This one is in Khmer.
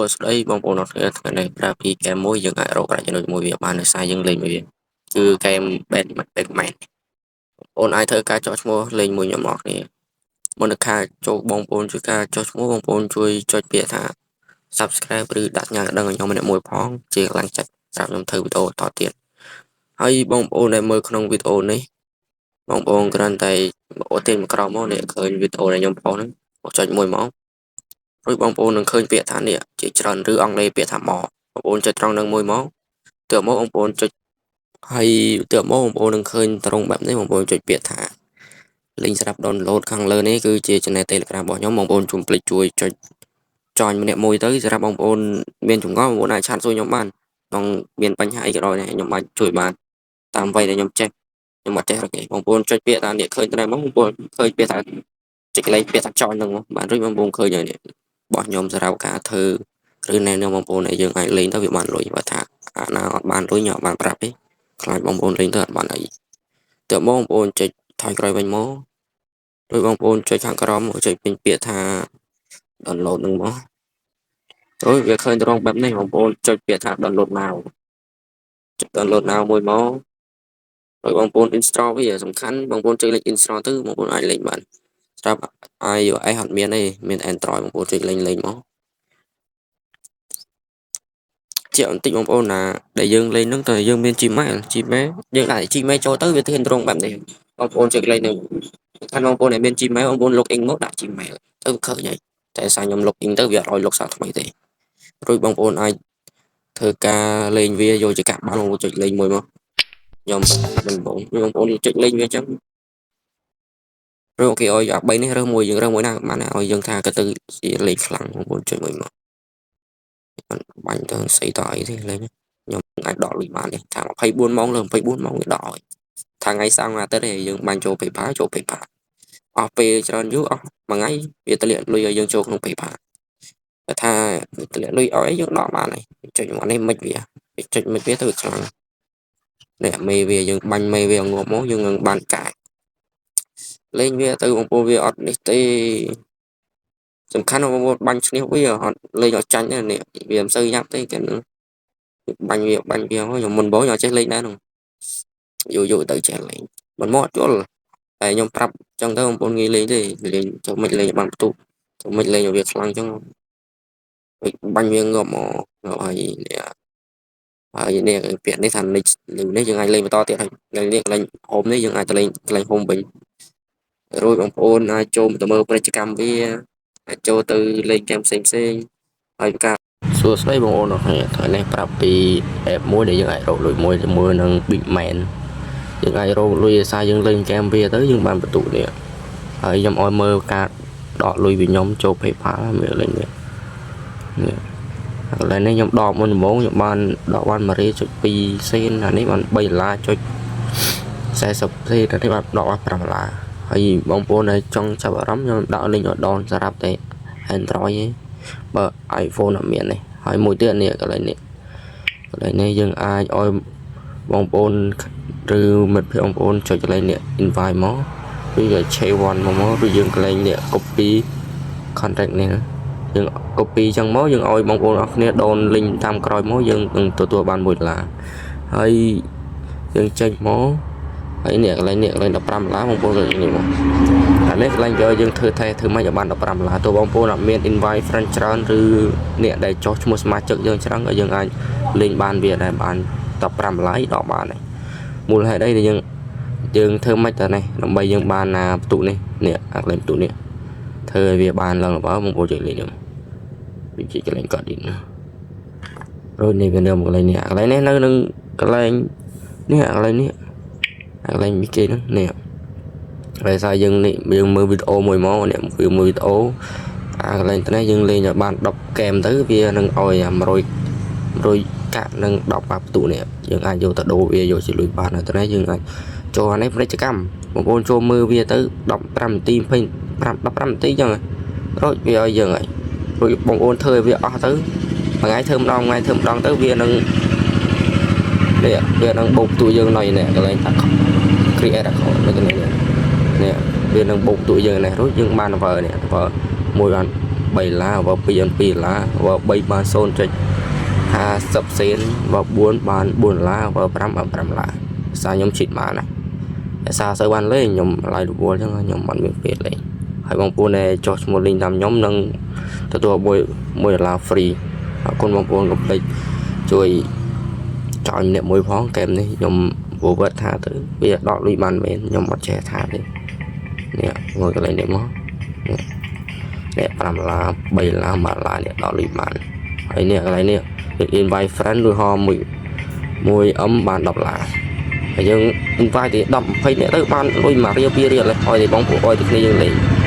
សួស្តីបងប្អូនអរគ្នាថ្ងៃនេះប្រាប់ពីហ្គេមមួយយើងអាចរកប្រាក់ចំណូលជាមួយវាបានដោយសារយើងលេងមួយវាគឺហ្គេម Batman បងប្អូនអាចធ្វើការចុះឈ្មោះលេងមួយខ្ញុំអរគ្នាមុននឹងខាចូលបងប្អូនជួយការចុះឈ្មោះបងប្អូនជួយចុចពាក្យថា Subscribe ឬដាក់សញ្ញាកណ្ដឹងឲ្យខ្ញុំម្នាក់មួយផងជាកម្លាំងចិត្តសម្រាប់ខ្ញុំធ្វើវីដេអូតទៀតហើយបងប្អូនដែលមើលក្នុងវីដេអូនេះបងប្អូនគ្រាន់តែអូទាញមកក្រោមមកនេះឃើញវីដេអូដែលខ្ញុំផុសហ្នឹងមកចុចមួយមករួចបងប្អូននឹងឃើញពាក្យថានេះជាច្រើនឬអង់គ្លេសពាក្យថាមកបងប្អូនចុចត្រង់នឹងមួយមកទើបមកបងប្អូនចុចហើយទើបមកបងប្អូននឹងឃើញត្រង់បែបនេះបងប្អូនចុចពាក្យថា link សម្រាប់ download ខាងលើនេះគឺជា channel Telegram របស់ខ្ញុំបងប្អូនជុំភ្លេចជួយចុច join ម្នាក់មួយទៅសម្រាប់បងប្អូនមានចម្ងល់បងប្អូនអាច chat សួរខ្ញុំបានក្នុងមានបញ្ហាអីក៏ដោយដែរខ្ញុំអាចជួយបានតាមអ្វីដែលខ្ញុំចេះខ្ញុំអត់ចេះរកទេបងប្អូនចុចពាក្យថានេះឃើញត្រែមកបងប្អូនឃើញពាក្យថាចុចកន្លែងពាក្យថា join ហ្នឹងមកបានរួចបងប្អូនឃើញហើយនេះរបស់ខ្ញុំសម្រាប់ការធ្វើឬណែនាំបងប្អូនឲ្យយើងអាចលេងទៅវាបានលុយបើថាអាណាអត់បានលុយខ្ញុំអត់បានប្រាប់ទេខ្លាចបងប្អូនលេងទៅអត់បានអីទើបបងប្អូនចុចថយក្រោយវិញមករួចបងប្អូនចុចខាងក្រោមចុចពេញពាក្យថា download ហ្នឹងមករួចវាឃើញត្រង់បែបនេះបងប្អូនចុចពាក្យថា download now ចុច download now មួយមករួចបងប្អូន install វាសំខាន់បងប្អូនចុចលេខ install ទៅបងប្អូនអាចលេងបានស្រាប់ iOS អត់មានទេមាន Android បងប្អូនចុចលេងលេងមកជាបន្តិចបងប្អូនណាដែលយើងលេងហ្នឹងតើយើងមាន Gmail Gmail យើងដាក់ Gmail ចូលទៅវាធានត្រង់បែបនេះបងប្អូនចុចលេងហ្នឹងខាងបងប្អូនដែលមាន Gmail បងប្អូន log in មកដាក់ Gmail ទៅឃើញហើយតែសារខ្ញុំ log in ទៅវាអត់ឲ្យ log សារថ្មីទេរួចបងប្អូនអាចធ្វើការលេងវាយកជាកាក់បានបងប្អូនចុចលេងមួយមកខ្ញុំមិនបងបងប្អូនចុចលេងវាអញ្ចឹងឬគេឲ្យអា3នេះរើសមួយយើងរើសមួយណាបានឲ្យយើងថាក៏ទៅជាលេងខ្លាំងបងប្អូនចុចមួយមកបាញ់ទៅស្អីតអីទេលេងខ្ញុំអាចដកលុយបានទេថា24ម៉ោងលើ24ម៉ោងវាដកឲ្យថាថ្ងៃសៅរ៍ថ្ងៃអាទិត្យឯងយើងបាញ់ចូល PayPal ចូល PayPal អស់ពេលច្រើនយូរអស់មួយថ្ងៃវាតម្លាក់លុយឲ្យយើងចូលក្នុង PayPal បើថាតម្លាក់លុយឲ្យយើងដកបានហើយចុចមកនេះមិនវាចុចមិនវាទៅវាខ្លាំងនេះមេវាយើងបាញ់មេវាងាប់មកយើងនឹងបានកែលេងវាទៅបងប្អូនវាអត់នេះទេសំខាន់បងប្អូនបាញ់ឈ្នះវាអត់លេងអត់ចាញ់ទេនេះវាមិនសូវញាប់ទេគេនឹងបាញ់វាបាញ់វាខ្ញុំមុនបងខ្ញុំអត់ចេះលេងដែរនោះយូរយូរទៅចេះលេងមិនមកអត់យល់តែខ្ញុំប្រាប់ចឹងទៅបងប្អូនងាយលេងទេលេងចូលមិនលេងបានផ្ទុះចូលមិនលេងឲ្យវាខ្លាំងចឹងបាញ់វាងាប់មកហើយនេះហើយនេះពាក្យនេះថា next នេះយើងអាចលេងបន្តទៀតហើយនេះកន្លែង home នេះយើងអាចទៅលេងកន្លែង home វិញរួចបងប្អូនអាចចូលទៅមើលពាណិជ្ជកម្មវាអាចចូលទៅលេងហ្គេមផ្សេងផ្សេងហើយការសួស្តីបងប្អូនអរគ្នាថ្ងៃនេះប្រាប់ពី app មួយដែលយើងអាចរកលុយមួយជាមួយនឹង Big Man យើងអាចរកលុយដោយសារយើងលេងហ្គេមវាទៅយើងបានបន្ទុកនេះហើយខ្ញុំឲ្យមើលការដកលុយពីខ្ញុំចូល PayPal មើលលេងនេះនេះកន្លែងនេះខ្ញុំដកមុនដំបូងខ្ញុំបានដកបាន1.2សេនអានេះបាន3ដុល្លារចុច40សេនអានេះបានដកបាន5ដុល្លារហើយបងប្អូនដែលចង់ចាប់អារម្មណ៍ខ្ញុំដាក់ link ឲ្យដនសម្រាប់តែ Android ឯងបើ iPhone អត់មានទេហើយមួយទៀតនេះកន្លែងនេះកន្លែងនេះយើងអាចឲ្យបងប្អូនឬមិត្តភ័ក្តិបងប្អូនចុចកន្លែងនេះ invite មកឬក៏ share one មកមកឬយើងកន្លែងនេះ copy contact នេះយើង copy ចឹងមកយើងឲ្យបងប្អូនអរគ្នាដូន link តាមក្រោយមកយើងនឹងទទួលបាន1ដុល្លារហើយយើងចេញមកហើយនេះកន្លែងនេះកន្លែង15ដុល្លារបងប្អូនកន្លែងនេះមកអានេះកន្លែងយកយើងធ្វើថែធ្វើម៉េចឲ្យបាន15ដុល្លារទោះបងប្អូនអត់មាន invite friend ច្រើនឬអ្នកដែលចុះឈ្មោះសមាជិកយើងច្រើនក៏យើងអាចលេងបានវាដែរបាន15ដុល្លារដកបានដែរមូលហេតុអីដែលយើងយើងធ្វើម៉េចតើនេះដើម្បីយើងបានណាបន្ទុកនេះនេះអាកន្លែងបន្ទុកនេះធ្វើឲ្យវាបានឡើងល្បើបងប្អូនចុចលេងនេះវាជាកន្លែងកត់នេះរួចនេះវានៅកន្លែងនេះកន្លែងនេះនៅនឹងកន្លែងនេះកន្លែងនេះកន្លែងមីគេហ្នឹងនេះហើយសារយើងនេះយើងមើលវីដេអូមួយមកនេះវាមើលវីដេអូអាកន្លែងនេះយើងលេងឲ្យបាន10ហ្គេមទៅវានឹងឲ្យ100 100កាក់និង10បាផ្ទុនេះយើងអាចយកទៅដូរវាយកជាលុយបានហើយតែនេះយើងអាចចូលអានេះពាណិជ្ជកម្មបងប្អូនចូលមើលវាទៅ15នាទី25 15នាទីចឹងរួចវាឲ្យយើងហើយរួចបងប្អូនធ្វើឲ្យវាអស់ទៅមួយថ្ងៃធ្វើម្ដងថ្ងៃធ្វើម្ដងទៅវានឹងនេះវានឹងបូកទួយើងនៅនេះកន្លែងថា create account នៅកន្លែងនេះនេះវានឹងបូកទួយើងនេះរួចយើងបាន level នេះ level មួយបាន 3ដុល្លារបើ2បាន2ដុល្លារបើ3បាន0.50សេនបើ4បាន4ដុល្លារបើ5បាន5ដុល្លារសារខ្ញុំឈិតបានណាតែសារសូវបានលេងខ្ញុំឡាយរវល់អញ្ចឹងខ្ញុំអត់មានពេលលេងហើយបងប្អូនដែលចុះឈ្មោះលេងតាមខ្ញុំនឹងទទួល1 1ដុល្លារ free។ អរគុណបងប្អូនកុំភ្លេចជួយចោលម្នាក់មួយផងហ្គេមនេះខ្ញុំព្រោះវត្តថាទៅវាដកលុយបានមែនខ្ញុំអត់ចេះថាទេនេះមើលកន្លែងនេះមកនេះនេះ5ដុល្លារ3ដុល្លារ1ដុល្លារនេះដកលុយបានហើយនេះកន្លែងនេះ invite friend ឬហមួយ 1M បាន10ដុល្លារហើយយើង invite ទៅ10 20នាក់ទៅបានលុយ1រៀល2រៀលហើយឲ្យបងប្អូនឲ្យតែគ្នាយើងលេង។